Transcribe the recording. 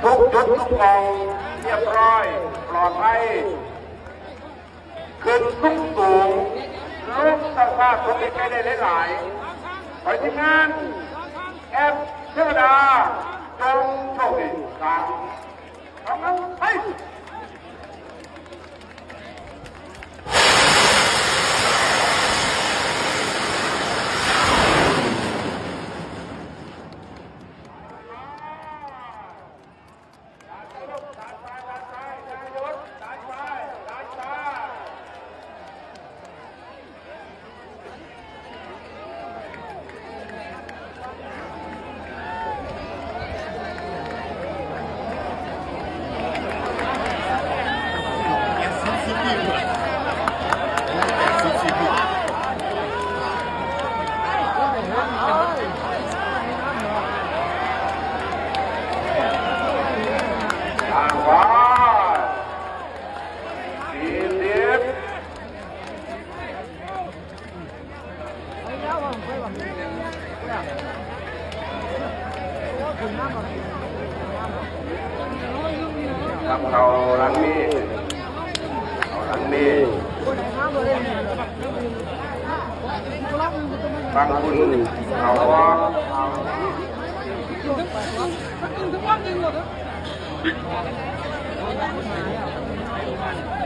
ທຸກຈຸດທຸກໝ່ອງ ຮຽບຮ້ອຍ ປອດໄພ ຂຶ້ນສູງໆ ລົງຊ້າໆ ຊົກໃກ້ໆ ໄດ້ຫຼາຍໆ ຂໍໃຫ້ທີມງານແອັບເທວະດາ ຈົ່ງໂຊກດີ ສາມ ສອງ ໜຶ່ງ ໄປ! ເຂົ້າຫຼັງເມ ເຂົ້າຫຼັງເມ ຟັງຄຸນເຂົ້າອອກ.